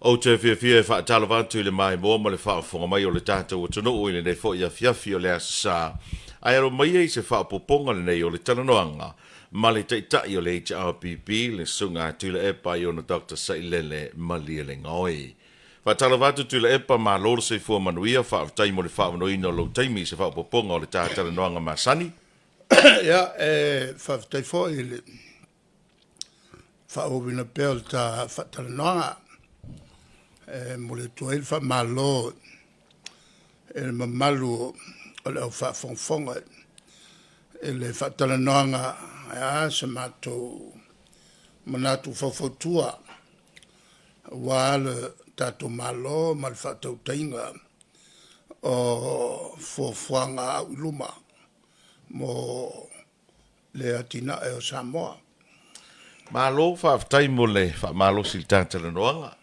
Ou te fiafia e faatalofa atu i le maimoa ma le faafofoga mai o le tatou atunuu i lenei foi afiafi o le Aso Sa, ae alo maia i se faaopoopoga lenei o le talanoaga ma le Taitai o le HRPP, le Susuga a Tuilaepa Aiono Doctor Sailele Malielegaoi. Faatalofa atu Tuilaepa, malo le soifua manuia, faafetai mo le faaavanoaina o lou taimi i se faaopoopoga o le ta talanoaga masani. Ia, e faafetai foi i le faaauauina pea o le ta faatalanoaga. E momoli atu ai le faamalo i le mamalu o le au faafogafoga i le faatalanoaga, ae a se matou manatu faufautua aua le tatou Malo ma le faatautaiga o fuafuaga au i luma mo le atinae o Samoa. Malo faafetai mo le faamalosi i le ta talanoaga.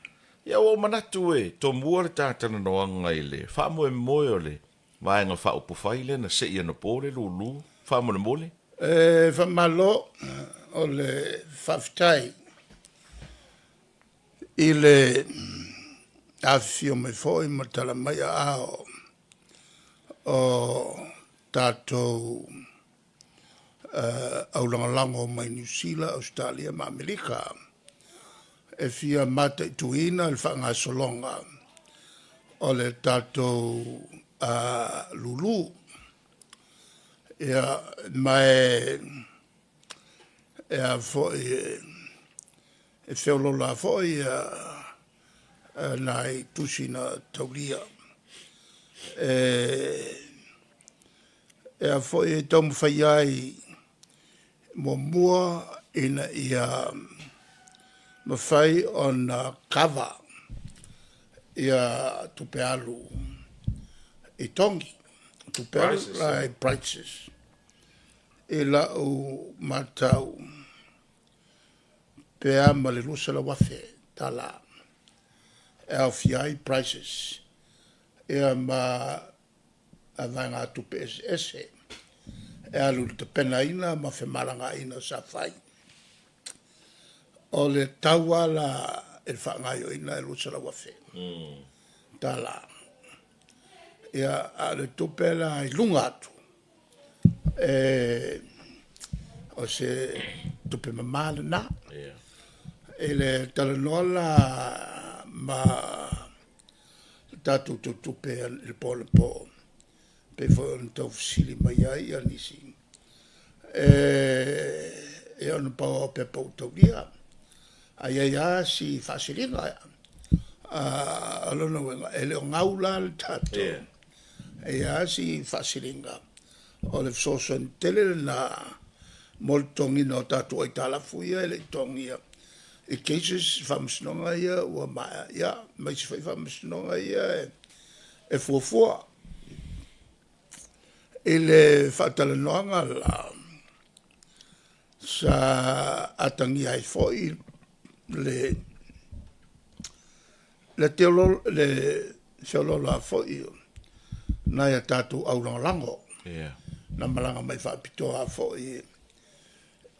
Ia ua ou manatu e tomua le ta talanoaga i le faamoemoe o le Vaega Faaupufai lea na sei anapo le lulu faamolemole. E faamalo o le faafetai i le afifio mai foi ma tala mai aao o tatou aulagolago mai Niu Sila, Ausetalia ma Amerika e fia mataituina le faagasologa o le tatou lulu. Ia, ma e a foi e feoloolo lava foi nai tusi na taulia. E a foi e taumafai ai muamua ina ia mafai ona kava tupe alu i togi, tupe alu la i prizes. I lau matau pe a ma le $200,000 e aofia ai prizes ia ma vaegatupe eseese e alu i le tapenaina ma femalagaaiga sa fai. O le tau lava la i le faagaoioiga e $200,000. Ia, a o le tupe la i luga atu, o se tupe mama lena. I le talanoa la ma le tatou teutupe i le po anapo, e pei foi ona tau fesili mai ai nisi, ia na pau lava o pepa ua taulia, ae i ai lava si faasiliga. O lona uiga, e le o gau la le tatou, e i ai lava si faasiliga, o le fesoasoani tele lena mo le totogiina o tatou aitalafu ia e le i totogia i cases faamasinoga ia ua maea, ia ma isi foi faamasinoga ia e fuafua. I le faatalanoaga la sa atagia ai foi le feoloolo lava foi o nai a tatou aulagolago na malaga mai faapitoa lava foi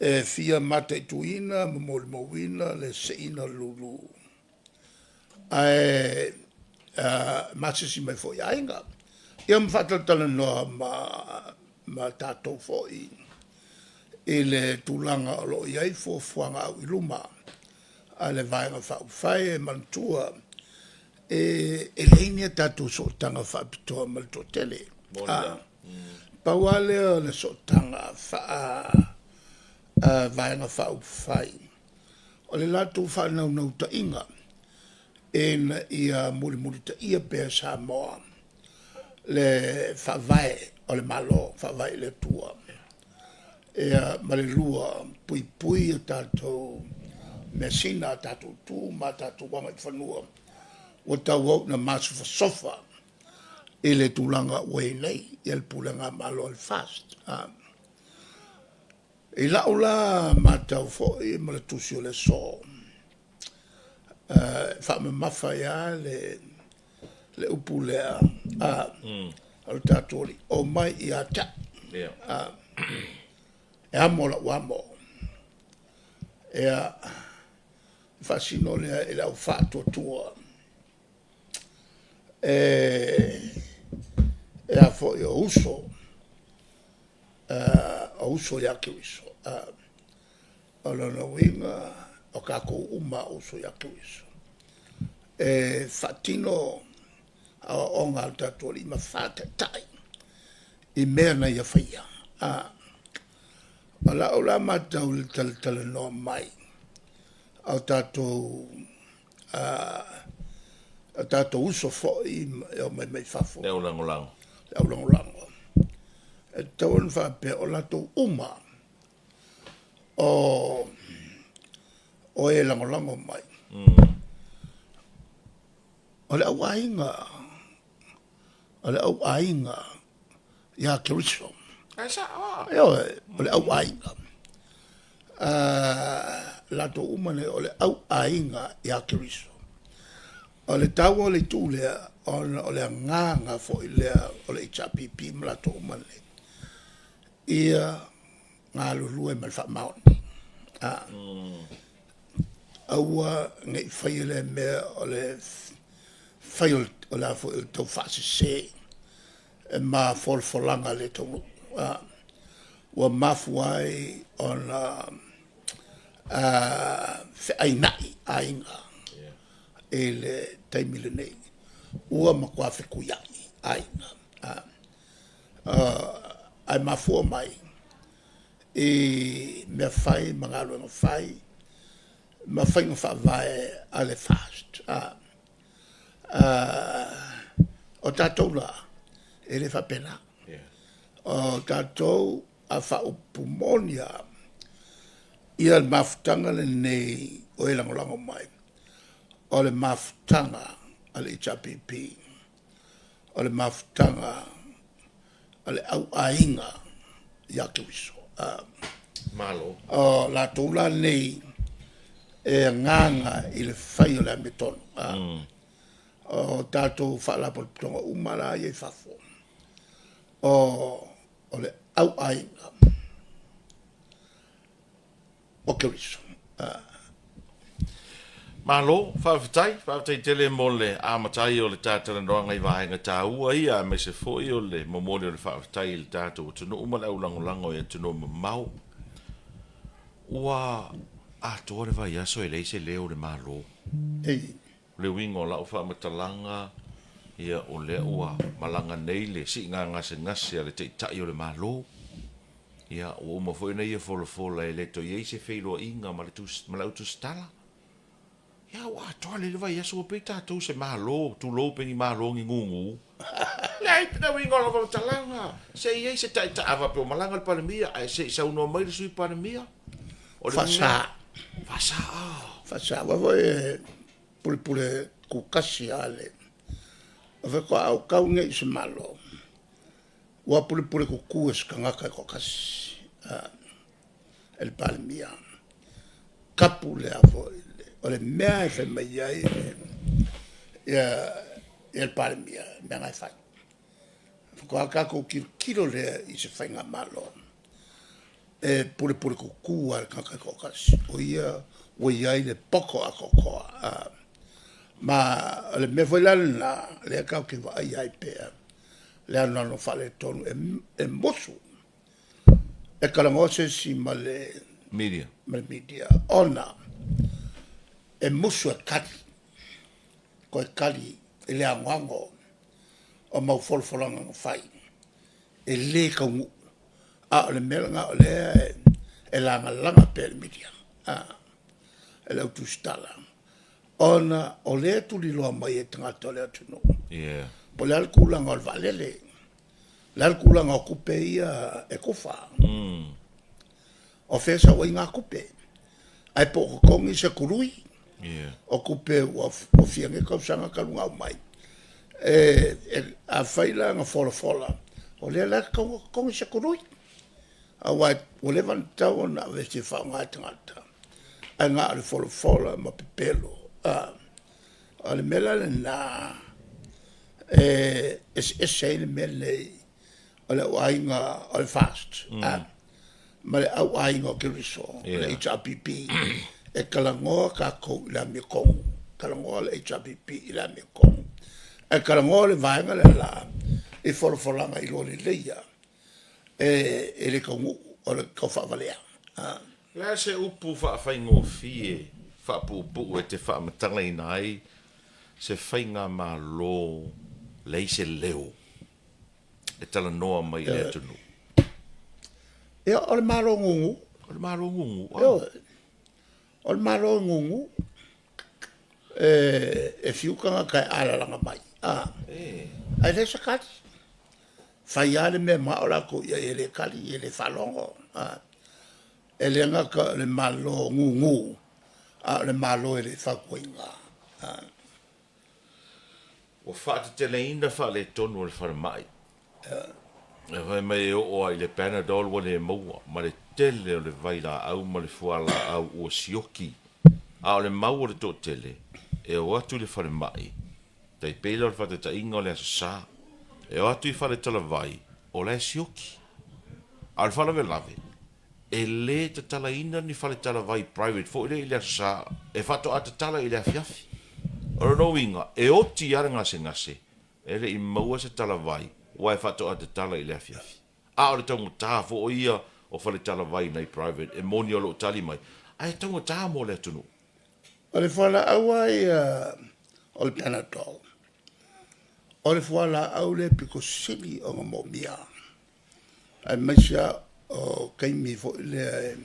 e fia mataituina ma molimauina le seiina o le lulu, ae masisi mai foi i aiga, ia ma faatalatalanoa ma tatou foi i le tulaga o lo o i ai fuafuaga au i luma a le Vaega Faaupufai. E manatua e leai ni a tatou sootaga faapitoa ma le toatele. Pau lava lea o le sootaga faa-Vaega Faaupufai, o le latou faanaunautaiga ina ia mulimulitaia pea e Samoa le Faavae o le Malo, Faavae i le Atua. Ia ma le lua, puipui a tatou measina, a tatou tu ma a tatou agaifanua ua tauau ina masofasofa i le tulaga ua i ai nei le pulega a Malo a le FAST. I lau la matau foi ma le tusi o le aso, e faamamafa ai lava le upu lea o le tatou Alii, “Omai ia te a'u e amo lau amo.” Ia, faasino lea i le au faatuatua. E e a foi o uso, o uso ia Keriso. O lona uiga o tatou uma o uso ia Keriso. E faatino aoaoga a le tatou Alii ma faataitai i mea na Ia faia. O lau la matau i le talatalanoa mai a o tatou o tatou uso foi e omai mai fafo, Le au lagolago. Le au lagolago, e tatau ona faapea o latou uma o e lagolago mai, o le au aiga, o le au aiga ia Keriso. Ae sa'o a? Ioe, o le au aiga. Latou uma nei o le au aiga ia Keriso. O le taua o le itu lea, ona o le agaga foi lea o le HRPP ma latou uma nei, ia galulue ma le faamaoni, aua ne i faia lea mea o le fai o le a foi o le taufaasese ma folafolaga le taunuu, ua mafua ai ona feainai aiga i le taimi lenei, ua matua fetuiai aiga. Ae mafua mai i mea fai ma galuega fai ma faiga faavae a le FAST. O tatou la e le faapena, o tatou a faaupu moni lava ia le mafutaga lenei o e lagolago mai, o le mafutaga a le HRPP, o le mafutaga a le au aiga ia Keriso. Malo. O latou la nei e agaga i le fai o le amiotonu. O tatou Faalapotopotoga uma la ia i fafo, o le au aiga o Keriso. Malo, faafetai, faafetai tele mo le amata ai o le ta talanoaga i vaega taua ia, aemaise foi o le momoli o le faafetai i le tatou atunuu ma le au lagolago i atunuu mamao. Ua atoa le vaiaso e leai se leo o le Malo. O le uiga o lau faamatalaga, ia o lea ua malaga nei le siiga gasegase a le Taitai o le Malo. Ia ua uma foi ona ia folafola e le toe i ai se feiloaiga ma le ma le au tusitala. Ia ua atoa lelei le vaiaso ua pei tatou se Malo, tulou pe ni Malo ni gugu. Leai, o le uiga o lau faamatalaga, se i ai se taitai, a faapea ua malaga le Palemia, ae se i saunoa mai le Sui Palemia. O le faasa. Faasa. Faasa. Aua foi e pulepule tutasi lava le faatoa ou tau nei i se Malo ua pulepule tutu e se tagata e toatasi, e le Palemia. Tapu le a foi o le mea e fai mai ai le Palemia, o le mea lena e fai. Faatoa tatou tilotilo lea i se faigamalo e pulepule tutu lava e le tagata e toatasi, o ia ua i ai le poto atoatoa. Ma o le mea foi la lena lea tatou te vaaia ai pea le anoano faaletonu, e musu e talanoa se isi ma le media, ona e musu e tali, toe tali i le anoano o mau folafolaga na fai e le taunuu. A o le mea lena o lea e lagalaga pea e le media e le au tusitala, ona o lea e tuliloa mai e tagata o le atunuu po o le a le tulaga o le vaalele, o le a le tulaga o tupe ia e tufa, o fea e sau ai na tupe, ae po o totogi se tului o tupe ua fia nei tausaga talu ona aumai. Afai la na folafola, o lea la e tatau ona totogi se tului, aua ua leva ona tatau ona aveese e faaaoga e tagata, ae na o le folafola ma pepelo. O le mea la lena e eseese ai le mea lenei o le au aiga o le FAST ma le au aiga o Keriso o le HRPP. E talanoa tatou i le amiotonu, talanoa le HRPP i le amiotonu. Ae talanoa le vaega lea la i folafolaga iloa lelei lava e le taunuu, o le tau faavalea. O le a se upu faafaigofie faapuupuu e te faamatalaina ai se faigamalo leai se leo e talanoa mai i le atunuu? Ia, o le Malo gugu. O le Malo gugu. Ioe, o le Malo e gugu, e fiu tagata e alalaga mai, ae leai se tali. Fai lava le mea e manao latou i ai e le tali e le faalogo. E le gata o le Malo gugu, a o le Malo e le fautuaina. Ua faateteleina faaletonu o le falemai. E fai mai e oo lava i le Panadol ua le maua, ma le tele o le vailaau ma le fualaau ua sioki. A o le mau a le toatele, e o atu i le falemai, tai pei la o le faataitaiga o le Aso Sa, e o atu i faletalavai, o la e sioki. A o le faalavelave, e le tatalaina ni faletalavai private foi lea i le Aso Sa, e faatoa tatala i le afiafi. O lona uiga, e oti lava le gasegase, e le i maua se talavai, aua e faatoa tatala i le afiafi. A o le taugata foi ia o faletalavai nai private, e moni o lo o tali mai, ae taugata mo le atunuu. O le fualaau lava ia o le Panadol, o le fualaau lea e pito sili ona moomia, aemaise lava o taimi foi lea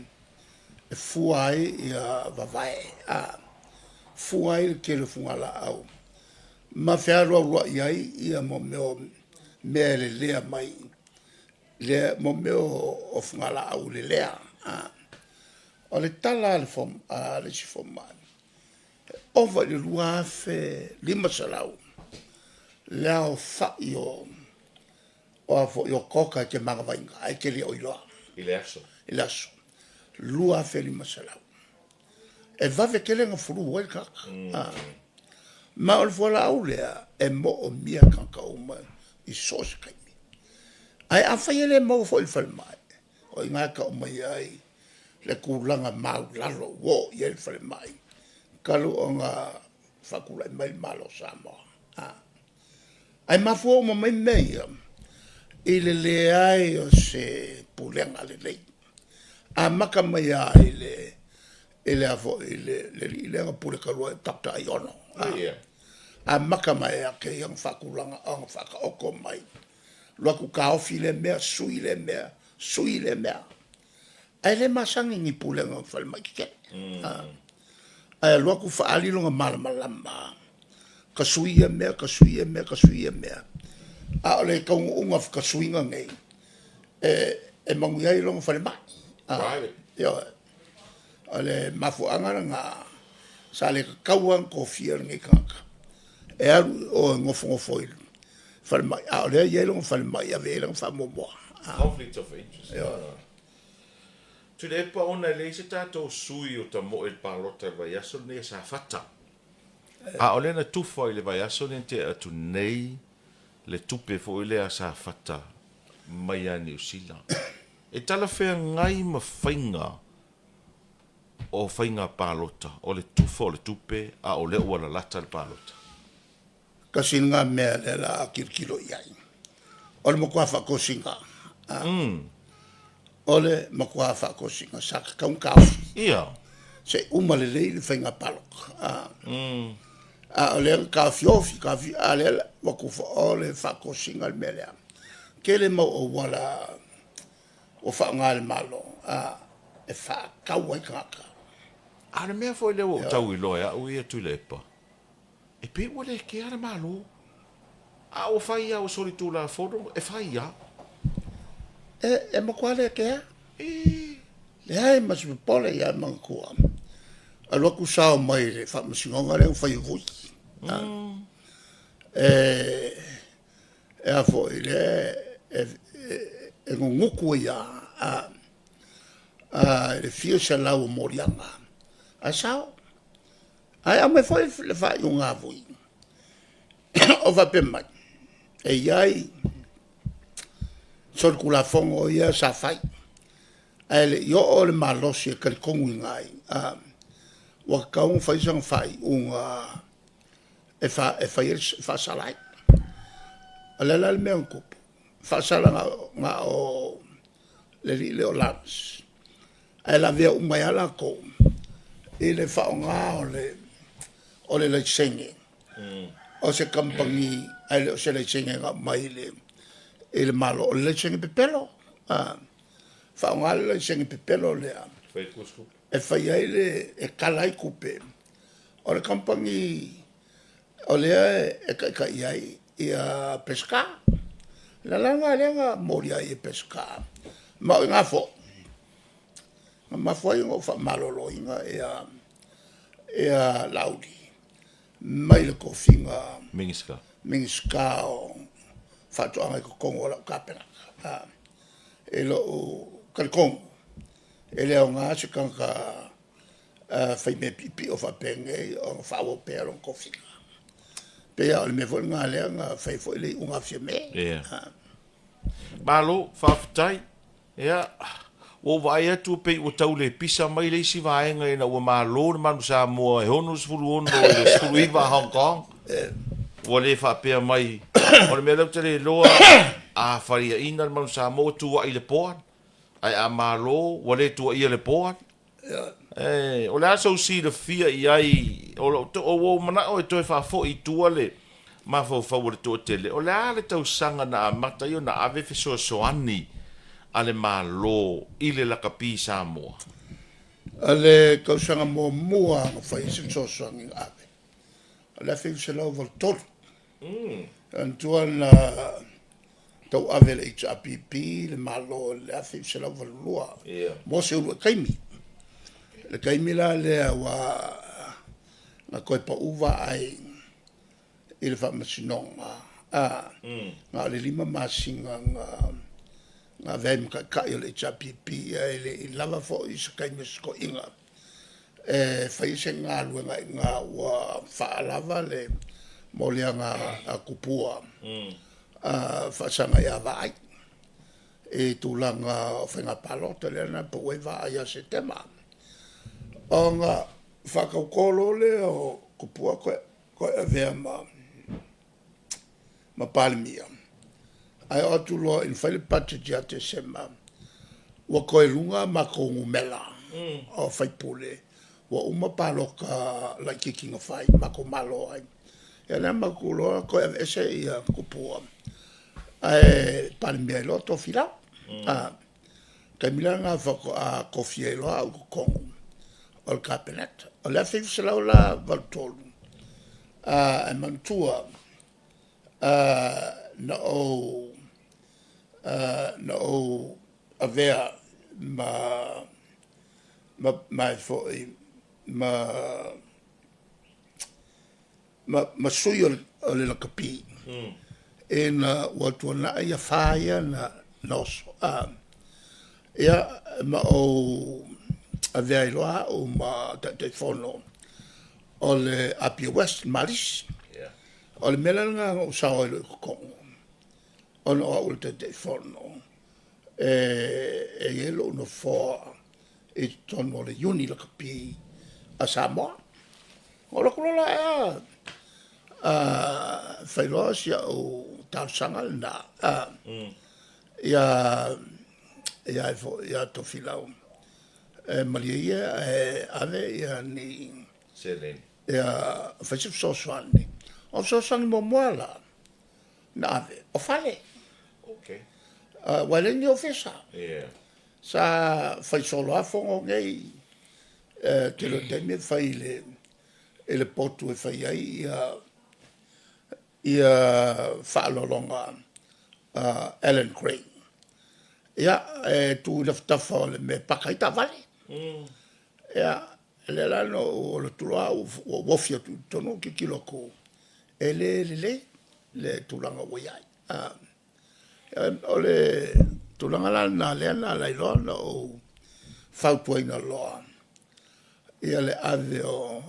e fua ai vavae, fua ai le tele o fugalaau ma fealualuai ai mo mea o mea e lelea mai lea mo mea o fugalaau lelea. O le tala a le isi fomai, e ova i le 2500 le aofai o a foi o otaota e te manavaina ae te le o iloa. I le aso. I le aso, 2500. E vave tele ona flu ai le tagata. Ma o le fualaau lea e moomia e tagata uma i so o se taimi. Ae afai e le maua foi i le falemai, o i ina e tau mai ai le tulaga maualalo ua oo i ai le falemai talu ona faatulai mai le Malo o Samoa. Ae mafua uma mai mea ia i le leai o se pulega lelei, amata mai lava i le a foi i le alii lea na pule talu ai o Dr. Aiono, amata mai ia te ia ona faatulaga ona faataoto mai, alu atu taofi lea mea, sui lea mea, sui lea mea. Ae le masani i ni pulega o falemai tetele, ae alu atu faaali lona malamalama, tasui ia mea, tasui ia mea, tasui ia mea, a o le taunuuga o tasuiga nei, e manuia ai lona falemai. Ioe. O le mafuaaga lena sa le tatau lava ona tofia lenei tagata e alu i o e nofonofo i falemai, a o lea e i ai lona falemai e ave i ai lana faamuamua. Conflict of interest. Ioe. Tuilaepa, ona e leai se tatou sui o tamoe i le palota i le vaiaso lenei a Safata, a o lea na tufa i le vaiaso lea na tea atu nei le tupe foi lea a Safata mai ia Niu Sila. E talafeagai ma faiga o faiga palota, o le tufa o le tupe, a o lea ua lalata le palota? Tasi lena mea lea o le a tilotilo i ai, o le matua faatosina, o le matua faatosina sa tatau ona taofi. Se i uma lelei le faiga palota. A o lea na taofiofi taofiofi, a o lea ua tufa, o le faatosina le mea lea. Tele mau auala ua faaaoga e le Malo e faatau ai tagata. A o le mea foi lea ua ou tau iloa e au ia Tuilaepa, e pei ua le kea le Malo. A ua fai lava ua solitulafono, e fai lava. E matua le kea. Leai ma se popole, ae manatua, alu atu sao mai i le Faamasinoga lea na fai e Vui, e a foi lea e nunutu ai lava i le fia selau o moliaga, ae sao. Ae aumai foi le faaiuga a Vui o faapea mai, e i ai solitulafono ia sa fai ae le i oo le malosi e talitonuina ai, ua tatau ona fai sana faaiuga e fai ai e faasala ai. O le a la le mea na tupu? Faasala na o le alii lea o Lance ae lavea uma ai lava latou i le faaaoga o le laisene o se kamupani ae le o se laisene na aumai i le Malo, o le laisene pepelo. Faaaoga le laisene pepelo lea e fai ai le, e kala ai tupe o le kamupani o lea e taitai ai ia Peseta. O le ala lena lea na molia ai e Peseta, ma o i ina foi na mafua ai ona ou faamaloloina Laauli mai le tofiga Minisita, Minisita o Faatoaga i totonu o lau Kapeneta. I lou talitonu, e le aoga se tagata faimea piopio faapenei ona faaauau pea lona tofiga. E pei lava o le mea foi lena lea na fai ai foi le iuga a Fiame. Yeah. Malo, faafetai. Ia, ua ou vaai atu e pei ua tau le pisa mai le isi vaega ina ua malo le Manu Samoa e 66 i le 19 a Hong Kong. Ua le faapea mai, o le mea lea ou te le iloa, a faiaina le Manu Samoa ua tuuai i le board, ae a malo ua le tuuaia i le board. O le a sou silafia i ai, ua ou manao e toe faafoi i tua le mafaufau o le toatele, o le a le tausaga na amata ai ona ave fesoasoani a le Malo i le lakapi Samoa? O le tausaga muamua na fai ai se fesoasoani na ave, o le 1983. Manatua na tauave e le HRPP le Malo i le 1982 mo se uluai taimi. O le taimi la lea ua na toe pau vaai i le Faamasinoga, na o le 5 masina na avea ai ma Taitai o le HRPP, ae le i lava foi se taimi o si toeaina e fai ai se galuega ina ua faalava le moliaga a tupua faasaga ia Vaai i tulaga o faiga palota lea na pau ai Vaai ia Setema. Ona faatauto loa lea o Tupua toe avea ma Palemia, ae oo atu loa ina fai le budget ia Tesema, ua toe luga a matou numera o sui usufono, ua uma palota laitiiti na fai matou malo ai. Ia lea na matou tu loa toe aveese Tupua ae Palemia ai loa Tofilau. O le taimi la lena faatoa tofia ai loa au i totonu o le Kapeneta. O le 1983, e manatua na ou avea ma sui o le lakapi ina ua tuanai afa ia na oso. Ia ma ou avea ai loa au ma Taitaifono o le Apia West ma Malisi. O le mea la lena na ou sao ai loa i totonu, ona o au o le Taitaifono e i ai lou nofoa i totonu o le Iuni Lakapi a Samoa. Ona ou alu atu loa la fai loa si au talosaga lena ia Tofilau, e malie ia e ave ia ni seleni ia fai se fesoasoani. O le fesoasoani muamua la na ave, o fale. Aua e leai ni ofisa. Sa fai solo lava fono nei, tele o taimi e fai i le potu e fai ai faaaloaloga a Allan Craig. Ia, e tu i tafatafa o le mea e paka ai taavale. Ia, lea la na ou alu atu loa au ua ou ofi atu i totonu ou tilotilo atu, e le lelei le tulaga ua i ai. O le tulaga la lena lea na ala ai loa ona ou fautuaina loa le ave o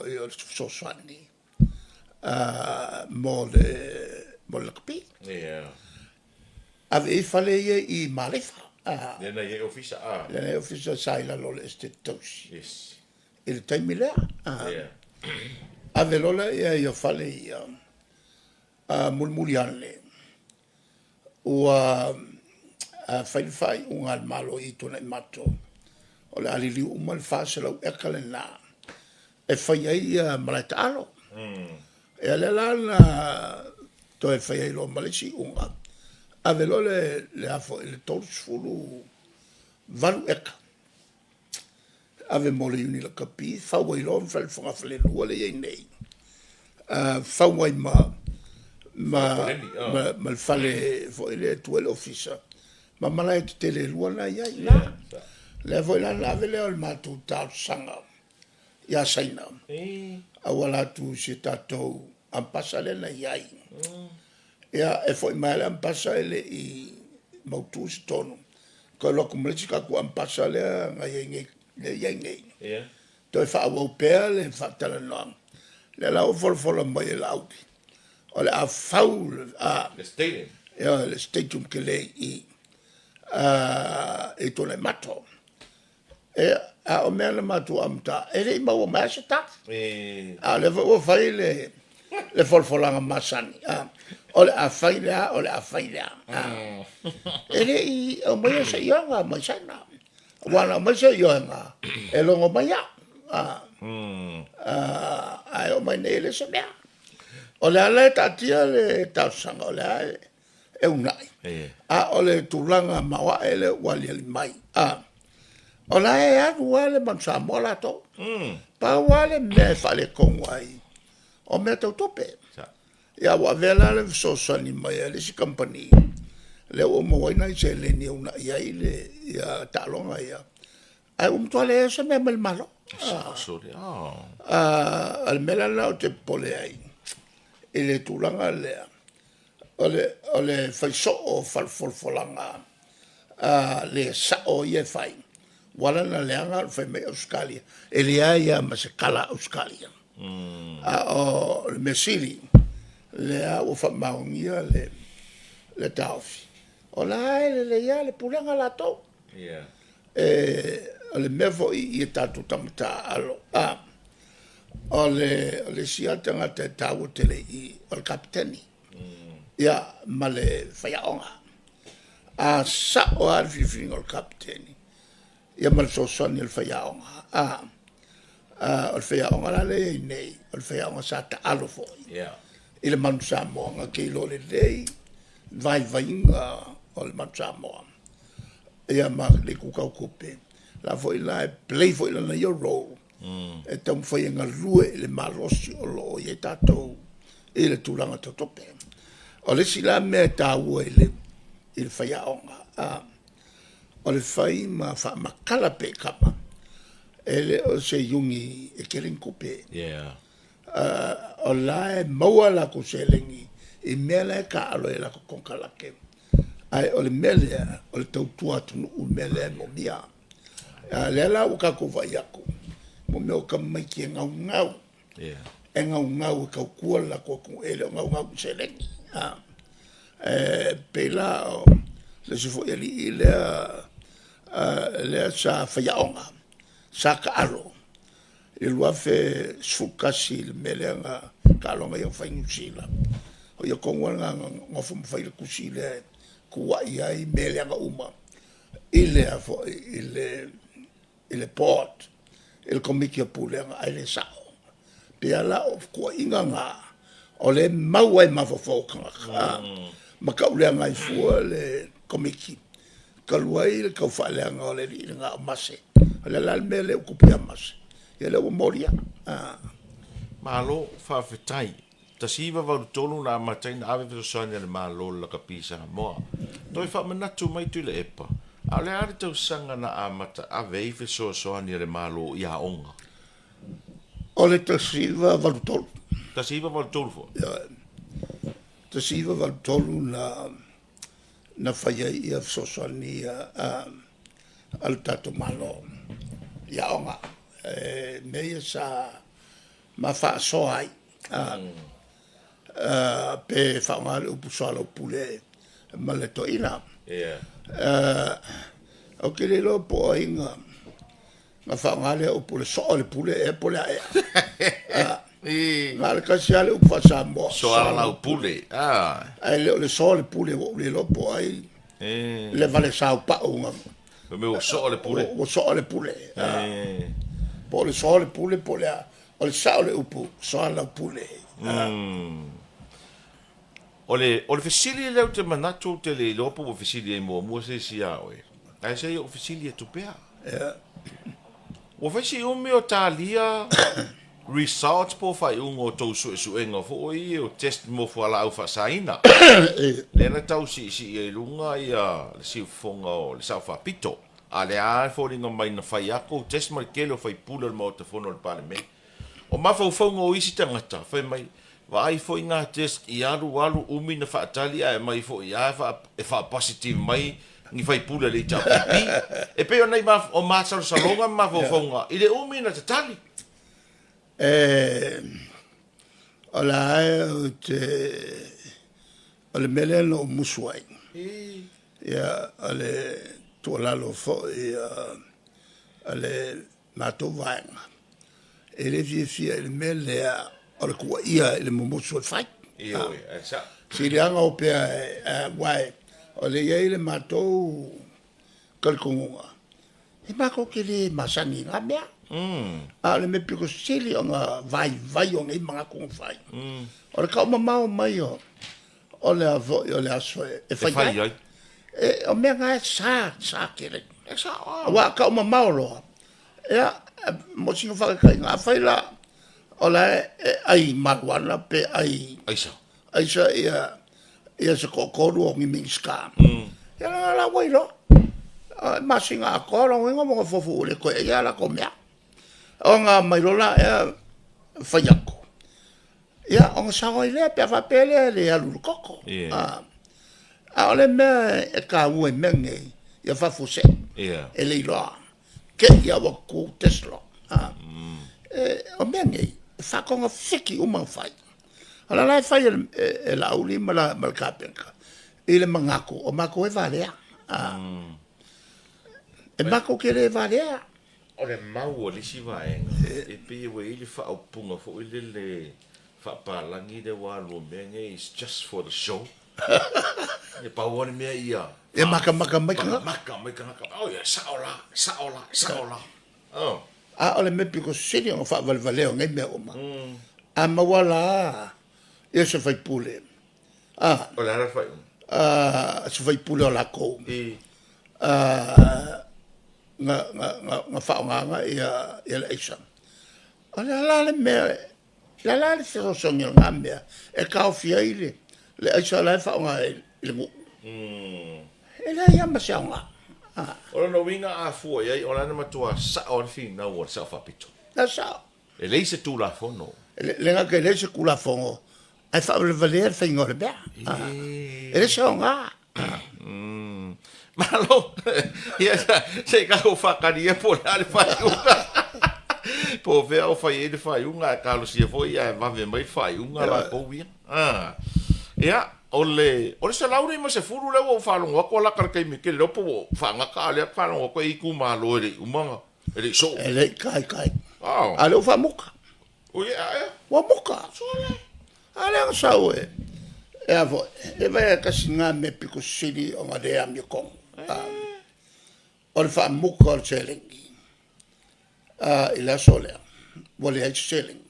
le fesoasoani mo le lakapi. Ave i ai fale ia i Malefa. Lea na i ai Ofisa, a? Lea na i ai Ofisa sa i lalo o le Esetete Tausi i le taimi lea. Ave loa lea i ai o fale ia, mulimuli ane Ua fai le faaiuga a le Malo i Tuanaimato o le a liliu uma le 400 eka lena e fai ai ia malae taalo. Ia lea la na toe fai ai loa ma le isi iuga, ave loa le le a foi le 38 eka ave mo le Iuni Lakapi fau ai loa ma fale fogafalelua lea e i ai nei, fau ai ma le fale foi lea e tu ai le Ofisa ma malae tetele e lua na e i ai i ina. Lea foi la na ave lea o le matou talosaga ia Saina auala atu i si tatou Ambassador lea na i ai. Ia, e foi mai lava le Ambassador e le i mautu se tonu, toe alu atu ma le isi tatou Ambassador lea na i ai nei, lea e i ai nei, toe faaauau pea le faatalanoaga. Lea la ua folafola mai e Laauli, o le a fau le, le stadium. Ioe, le stadium tele i i i Tuanaimato. Ia, a o mea na matou amata, e le i maua mai lava se tali. A o lea foi ua fai le, le folafolaga masani, a, o le a fai le a, o le a fai le a. E le i aumaia se ioega mai Saina. Aua na aumai se ioega, e logo mai au. A, ae oo mai nei e leai se mea. O lea la e taatia le talosaga, o lea e e uunai. A o le tulaga maoae lea ua aliali mai, a, o la e alu lava le Manu Samoa latou. Pau lava le mea e faaletonu ai, o mea tau tupe. Ia ua avea la le fesoasoani mai a le isi kamupani, lea ua maua ai nai seleni e uunai ai le ia taaloga ia, ae ua matua leai lava se mea mai le Malo. O le mea la lena ou te popole ai i le tulaga lea, o le, o le fai soo o folafolaga le sao ia e fai, ua ala ona leaga ona fai mai Ausetalia, e leai lava ma se tala a Ausetalia. A o le mea sili, lea ua faamaonia le, le taofi, o la e lelei lava le pulega latou. O le mea foi i a tatou tama taaalo, o le, o le isi lava tagata e taua tele i i, o le Kapeteni, ia ma le faiaoga. A sao lava le filifiliga o le Kapeteni ia ma le fesoasoani a le faiaoga, o le faiaoga la lea e i ai nei, o le faiaoga sa taalo foi i le Manu Samoa, na te iloa lelei vaivaiga o le Manu Samoa, ia ma le itu tau tupe. O la foi la e play foi lana ia role e taumafai e galue i le malosi o lo o i ai tatou i le tulaga tau tupe. O le isi la mea e taua i le i le faiaoga, o le fai ma faamatala pea i tama, e le o se iuni e tele ni tupe. O la e maua a latou seleni i mea la e taaalo ai i latou konekarate, ae o le mea lea, o le tautua atunuu le mea lea e moomia. A o lea la ua tatou vaai atu, mo mea o tamaiti e naunau, e naunau e tautua le latou atunuu, e le o naunau i ni seleni. E pei la o le isi foi alii lea lea sa faiaoga, sa taalo i le 2011 i le mea lea na, taaloga ia na fai i Niu Sila, o ia tonu lava lena na nonofo ma fai le tusi lea e tuuai ai mea leaga uma i le a foi i le i le Board, i le Komiti o Pulega, ae le sao. E pei lava la o tuuaiga na o lea e mau ai i mafaufau o tagata, ma tauleaga ai fua le Komiti, talu ai le taufaaleaga o le alii lena o Mase. O le a la le mea lea ua tupu ia Mase? Ia lea ua molia. Malo faafetai. 1983 na amata ai ona ave fesoasoani a le Malo i le lakapi Samoa. Toe faamanatu mai Tuilaepa, a o le a le tausaga na amata ave ai fesoasoani a le Malo i aoga? O le 1983. 1983 foi? Ioe. 1983 na na fai ai ia fesoasoani ia a le tatou Malo i aoga. E mea ia sa ma faasoa ai, pe faaaoga le upu soalaupule ma le toeaina. Ou te le iloa po o ai na faaaoga lea upu o le soo o le pule ea po o le a ea. Na o le tasi lava le upu faa-Samoa, soalaupule. Ae le o le soa le pule, ua ou le iloa po o ai le vale saopau na Fai mai ua soa le pule. Ua soa le pule. Po o le soa le pule po o le a. O le sao o le upu, soalaupule. O le, o le fesili lea ou te manatu ou te le iloa po ua fesili ai muamua se isi ia oe, ae se i ou fesili atu pea. Ua fai si umi o talia results po o faaiuga o tou suesuega foi ia o test mo fualaau faasaina, lea na tau siisii ai i luga ia le siufofoga o le Sao Faapito, a o lea lava e foliga mai na fai lava tou test ma le tele o faipule o le Maota Fono o le Palemene. O mafaufauga o isi tagata, fai mai, vaai foi ngā test i alu alu umi na faatali ae aumai foi lava e faa-positive mai ni faipule a le HRPP. E pei o nai o masalosaloga ma mafaufauga i le umi na tatali. E, o la e ou te, o le mea lea na ou musu ai. Ia, o le tuualalo foi a le matou vaega, e le fiafia i le mea lea o le tuuaia i le mumusu e fai. Ioe, ae sao. Sili lava ona o pea, aua o lea e i ai le matou talitonuga, e matou te le masani i na mea. A o le mea pito sili ona vaivai o nei manatu na fai, o le taumamao mai o le a foi o le aso e fai ai. O mea na e sa, sa tele. E sao. Aua a taumamao loa, ia, mo sina faataitaiga, afai la o la e ai mariuana pe ai aisa, aisa ia ia se toatolu o ni Minisita, ia la la ua iloa. Masina atoa lona uiga ua nofonofo ua le toe aia a latou mea. Ona aumai loa lea fai atu, ia ona sao ai lea pe a faapea e lea e le alu i le toto. A o le mea e taua i mea nei, ia faafuasei. E le iloa. Te i lava ua tutu test loa. O mea nei, e faatogafiti uma ona fai. O la la e fai e Laauli ma le Kapeneta i le manatu o matou e valea. E matou te le valea. O le mau a le isi vaega, e pei ua i ai le faaupuga foi lele faapalagi lea ua alu o mea nei, it's just for the show. E pau lava le mea ia Ia matamata mai tagata. Matamata mai tagata. Oh, ia, sao la, sao la, sao la. Oh. A o le mea pito sili ona faavalevalea o nei mea uma, a maua la ia se faipule, O le a la le faaiuga? Se faipule o lakou na faaaogaina ia le aisa. O le a la le mea, o le a la le fesoasoani o lena mea e taofi ai le aisa la e faaaoga i le nuu? E leai lava ma se aoga. O lona uiga a fua i ai, o la na matua sao lava le finau a le Sao Faapito. Na sao. E leai se Tulafono. Le gata e leai se Tulafono, ae faavalevalea le faiga o le mea. E le se aoga. Malo. Ia, se i tatou faatali ia po o le a le faaiuga. Po o fea o fai ai le faaiuga, ae talosia foi ae vave mai le faaiuga latou ia. Ia, o le, o le 150 lea ua ou faalogo atu a lata le taimi tele lea po ua faagata, a o lea ou te faalogo atu e i ai itumalo e le i uma ona, e le i soo. E le i taitai. A o lea ua faamuta. Ui, a ea? Ua muta. A lea na sau e, e a foi, e vai a tasi ngā mea pito sili ona le amiotonu. O le faamuta o le seleni i le aso lea, ua leai se seleni.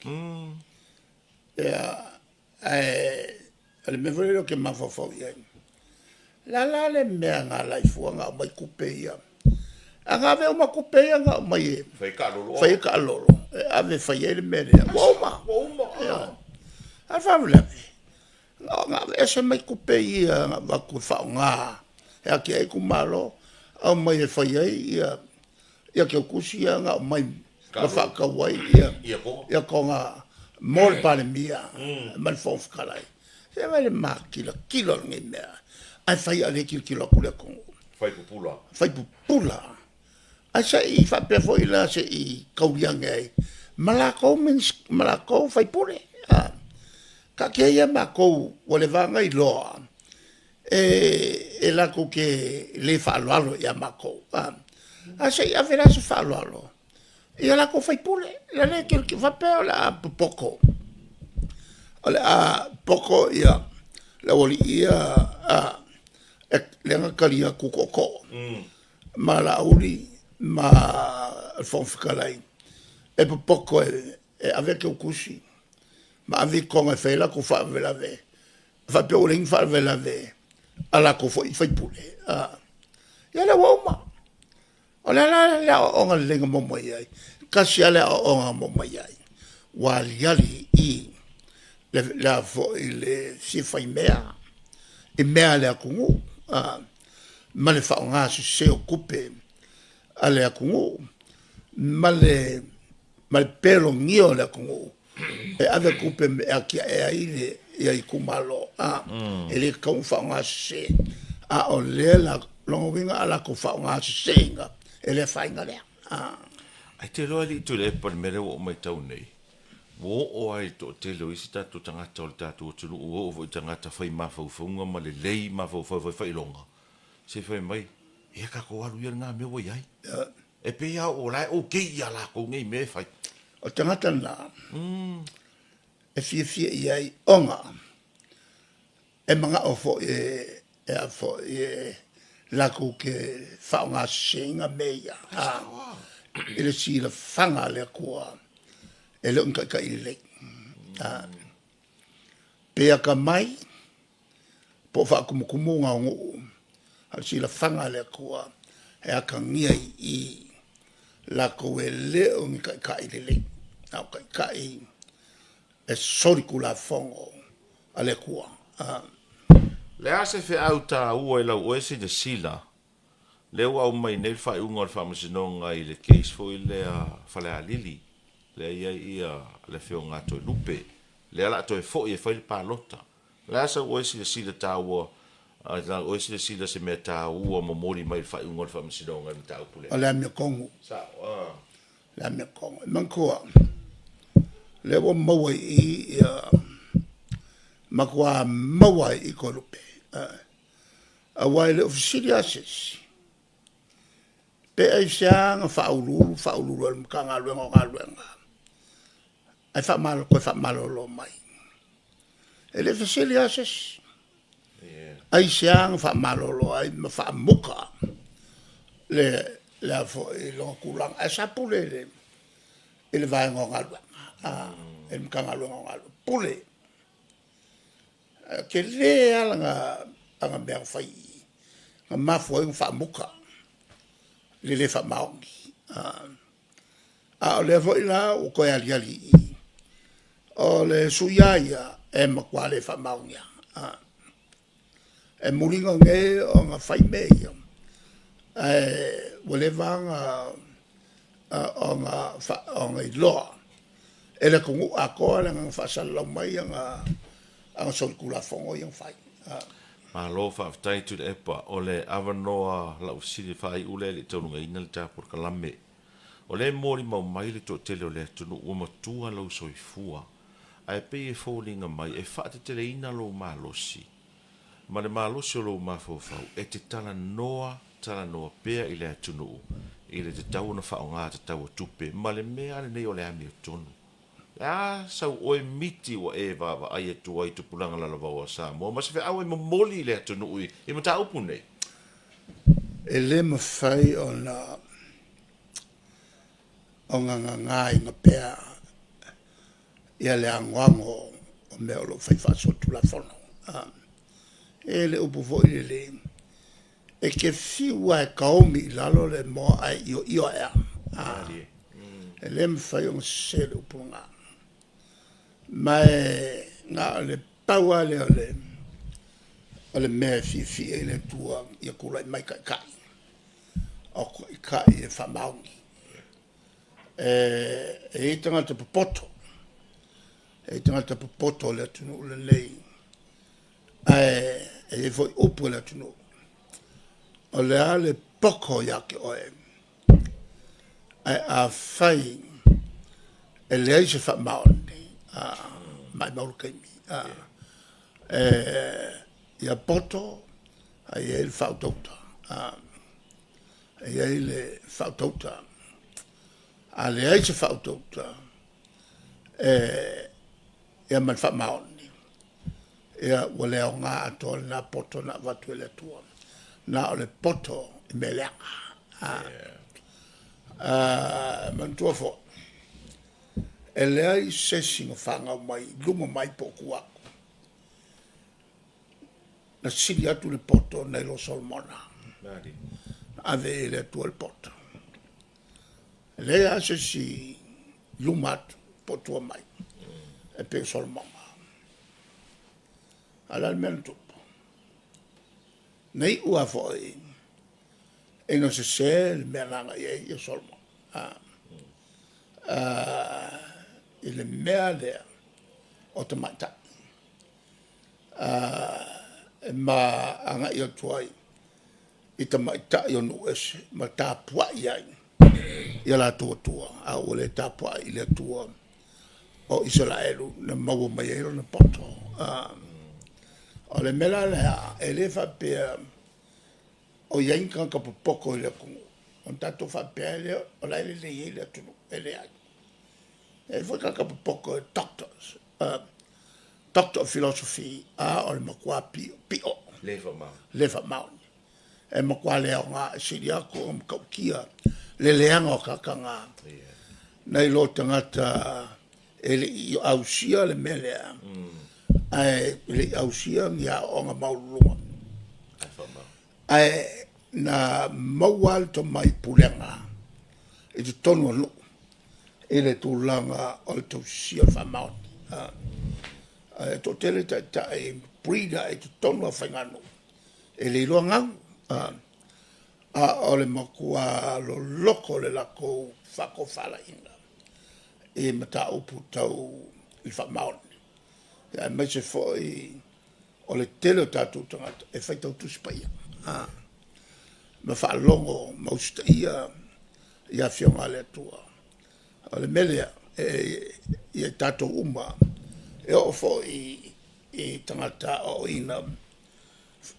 Ia, ae o le mea foi lea ou te mafaufau i ai, o le a la le mea na ala ai fua ona aumai tupe ia? A na ave uma tupe ia na aumai e fai ai taalolo, e ave e fai ai le mea lea, ua uma. Ua uma. A o le faalavelave, na aveese mai tupe ia na avatu e faaaoga e atiae ai itumalo, aumai e fai ai ia teutusi ia na aumai ma faatau ai ia toga mo le Palemia ma le Fofoga Fetalai. Se vaai le makilatila o lenei mea, ae fai a o lea e tilotilo atu le atunuu. Fai pupula. Fai pupula. Ae se i faapea foi la se i tauli ane ai ma latou ma latou faipule. Taatia ia matou ua leva ona iloa e latou te le faaaloalo ia matou. Ae se i ave la se faaaloalo ia latou faipule, la le faapea o le a popoto. O le a poko ia le aualii ia a, e, lea na talia tu tootoo ma Laauli ma le Fofoga Fetalai e popoto e ave a outou tusi ma ave i Toga e fai ai latou faalavelave, faapea ua leai ni faalavelave a latou foi sui usufono. Ia lea ua uma. O le a la le aoaoga lelei na maua mai ai? Tasi lava le aoaoga na maua mai ai, ua aliali i i le a foi le fia faimea i mea a le atunuu ma le faaaoga sese o tupe a le atunuu ma le pelogia o le atunuu e ave tupe e atiae ai ia itumalo, e le tatau ona faaaoga sese, a o lea la, o lona uiga a latou faaaoga seseina, e le afaina lea. Ae te iloa alii Tuilaepa i le mea lea ua ou matau nei, ua oo lava i le toatele o isi tatou tagata o le tatou atunuu, ua oo foi i tagata fai mafaufauga ma lelei mafaufau e fai faailoga, se i fai mai, ia tatou alu ia i lena mea ua i ai. E pei lava o la e okay ia latou nei mea e fai. O tagata na e fiafia i ai ona e manao foi e a foi e latou te faaaogaseseina mea ia i le silafaga a le Atua e le o ni taitai lelei. Pe atamai po o faatumutumuga o nuu, a o le silafaga a le Atua e atagia i i latou e le o ni taitai lelei, a o taitai e solitulafono a le Atua. Le a se feau taua i lau oe silasila lea ua aumai nei le faaiuga o le Faamasinoga i le case foi lea Falealili lea i ai ia le Afioga a Toelupe lea la toe foi e fai le palota. O le a sau oe silasila taua lau oe silasila se mea taua momoli mai le faaiuga o le Faamasinoga i le mataupu lea? O le amiotonu. Sao. Le amiotonu. E manatua, lea ua maua i i ia matua maua ai i Toelupe, aua e le o fesili lava se isi, pe aisea na faauluulu faauluulu ai le Matagaluega o Galuega ae toe faamalolo mai. E le fesili lava se isi, aisea na faamalolo ai ma faamuta le a foi lona tulaga, ae sa pule i le vaega o galuega, i le Matagaluega o Galuega, pule. Ae tele lava lana mea na fai i i na mafua ai ona faamuta le le faamaoni. A o lea foi la ua toe aliali i i, o le sui lava ia e matua le faamaonia. E muliga nei ona fai mea ia, ae ua leva ona iloa e le atunuu atoa leaga na faasalalau mai ana solitulafono ia na fai. Malo faafetai Tuilaepa. O le avanoa lau fesili faaiu lea e le i taunugaina le ta polokalame. O lea e molimau mai le toatele o le atunuu ua matua lou soifua, ae pei e foliga mai e faateteleina lou malosi ma le malosi o lou mafaufau e te talanoa, talanoa pea i le atunuu i le tatau ona faaaoga tatau o tupe ma le mea lenei o le amiotonu. Le a sau oe miti ua e vaavaai atu ai i tupulaga lalovaoa o Samoa ma se feau e momoli i le atunuu i mataupu nei? E le mafai ona nanaina pea ia le anoano o mea o lo o fai faasolitulafono. E i ai le upu foi lele, e te fiu lava e taomi i lalo le moa ae ioio ae lava. E le mafai ona sese le upu lena. Ma e na o le pau lava lea o le mea e fiafia i ai le Atua ia tulai mai taitai, o taitai e faamaoni. E i ai tagata popoto, e i ai tagata popoto o le atunuu lenei, ae e i ai foi upu a le atunuu, o le a le poto ia te oe, ae afai e leai se faamaoni, a, maimau le taimi. Ia poto ae i ai le faautauta, e i ai le faautauta. A leai se faautauta ia ma le faamaoni, Ia, ua le aoga atoa lena poto na avatu e le Atua. Na o le poto i mea leaga. A, yeah. Manatua foi, e leai se isi na fanau mai i luma mai po o tua atu, na sili atu le poto nai lo Solomona. Na ave i le Atua le poto. E leai lava se isi i luma atu po o tua mai e pei o Solomona. A o le a le mea na tupu? Na iu lava foi ina sese le mea na agai ai ia Solomona, i le mea lea o tamaitai ma agai atu ai i tamaitai o nuu ese ma tapuai ai i latou atua, a ua le tapuai i le Atua o Isaraelu na maua mai ai lona poto. O le mea la lea, e le faapea o i ai ni tagata popoto i le atunuu ona tatou faapea ai lea o la e lelei ai le atunuu. E leai. E i ai foi tagata popoto e doctors, Doctor of Philosophy, a o le matua piopio le faamaoni, e matua le aoga, e sili atu ona matautia le leaga o tagata na nai lo tagata e le i ausia le mea lea, ae le i ausia ni aoaoga maualuluga, ae na maua lava le tomai pulega i totonu o nuu i le tulaga o le tausisia o le faamaoni. E toatele taitai e breed ae i totonu lava o faiganuu e le iloa gau, a o le matua loloto o le latou faatofalaiga i mataupu tau i le faamaoni, aemaise foi o le tele o tatou tagata e faitau Tusi Paia ma faalogo ma usitaia ia Afioga a le Atua. O le mea lea, ia i tatou uma, e oo foi i tagata aoaoina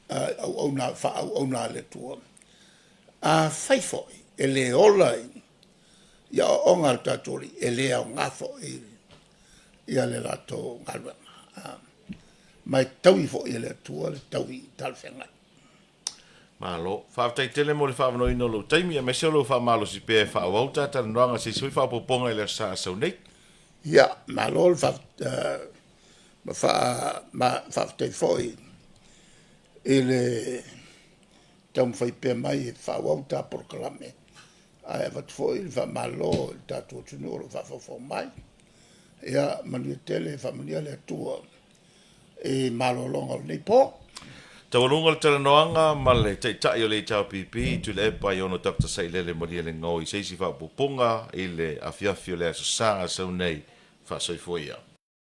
auauna faa-auauna a le Atua, afai foi e le ola i aoaoga a le tatou Alii, e le aoga foi le latou galuega, ma e taui foi e le Atua le taui talafeagai. Malo. Faafetai tele mo le faaavanoaina o lou taimi aemaise o lou faamalosi pea e faaauau ta talanoaga se isi foi faaopoopoga i le Aso Sa a sau nei. Ia, malo le ma faafetai foi i le taumafai pea mai e faaauau ta polokalame, ae avatu foi le faamalo i le tatou atunuu o lo o faafogafoga mai. Ia manuia tele, faamanuia le Atua i malologa o lenei po. Taualuga le talanoaga ma le Taitai o le HRPP, Tuilaepa Aiono Doctor Sailele Malielegaoi i se isi faaopoopoga i le afiafi o le Aso Sa a sau nei. Faasoifua ia.